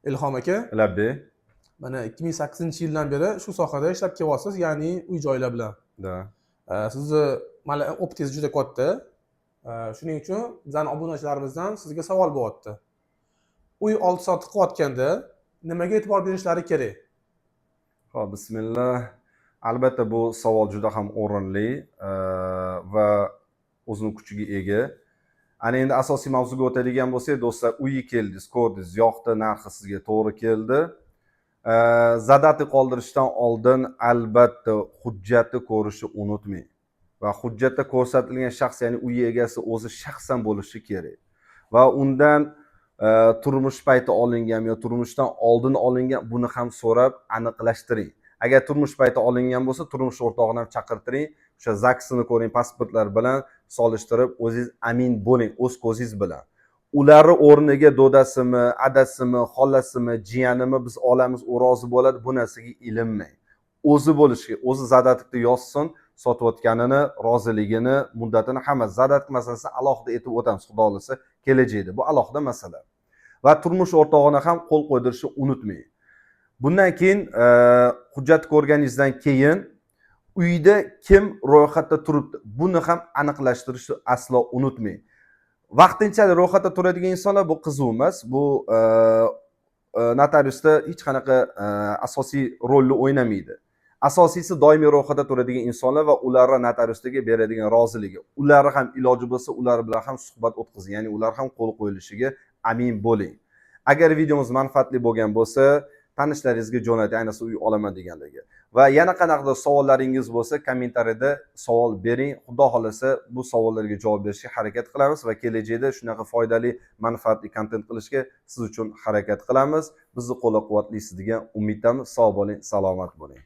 Ilhom aka, Labbay. Mana 2008-yildan beri shu sohada ishlab kelyapsiz, ya'ni uy joylar bilan. Да. Sizni mana опыт ingiz juda katta. Shuning uchun bizani obunachilarimizdan sizga savol bo'lyapti. Uy oldi sotdi qilayotganda nimaga e'tibor berishlari kerak? Ho'p, bismillah. Albatta, bu savol juda ham o'rinli va o'zini kuchiga ega. Ana endi asosiy mavzuga o'tadigan bo'lsak, do'stlar, uyga keldingiz, ko'rdingiz, yoqdi, narxi sizga to'g'ri keldi. Задаток qoldirishdan oldin albatta hujjatni ko'rishni unutmang. Va hujjatda ko'rsatilgan shaxs, ya'ni uy egasi o'zi shaxsan bo'lishi kerak. Va undan turmush payti olingan yo turmushdan oldin olingan, buni ham so'rab aniqlashtiring. Agar turmush payti olingan bo'lsa, turmush o'rtog'ini ham chaqirtiring, o'sha ZAGSini ko'ring, pasportlar bilan solishtirib, o'zingiz amin bo'ling o'z ko'zingiz bilan. Ularni o'rniga dodasimi, adasimi, xolasimi, jiyanimi biz olamiz, u rozi bo'ladi, bu narsaga ilinmang. O'zi bo'lishi kerak, o'zi задаток da yozsin sotayotganini, roziligini, muddatini, hamma задаток masalasini alohida aytib o'tamiz, xudo xohlasa, kelajakda. Bu alohida masala. Va turmush o'rtog'ini ham qo'l qo'ydirishni unutmang. Bundan keyin hujjat ko'rganingizdan keyin uyda kim ro'yxatda turibdi, buni ham aniqlashtirishni aslo unutmang. Vaqtinchalik ro'yxatda turadigan insonlar, bu qiziq emas, bu notariusda hech qanaqa asosiy rolni o'ynamaydi. Asosiysi doimiy ro'yxatda turadigan insonlar va ularni notariusdagi beradigan roziligi. Ularni ham iloji bo'lsa, ular bilan ham suhbat o'tkazing, ya'ni ular ham qo'l qo'yilishiga amin bo'ling. Agar videomiz manfaatli bo'lgan bo'lsa, tanishlaringizga jo'nating, ayniqsa uy olaman deganlarga. Va yana qanaqadir savollaringiz bo'lsa, kommentariyada savol bering. Xudo xohlasa, bu savollarga javob berishga harakat qilamiz va kelajakda shunaqa foydali, manfaatli kontent qilishga siz uchun harakat qilamiz. Bizni qo'llab quvvatlaysiz degan umiddamiz. Sog' bo'ling, salomat bo'ling.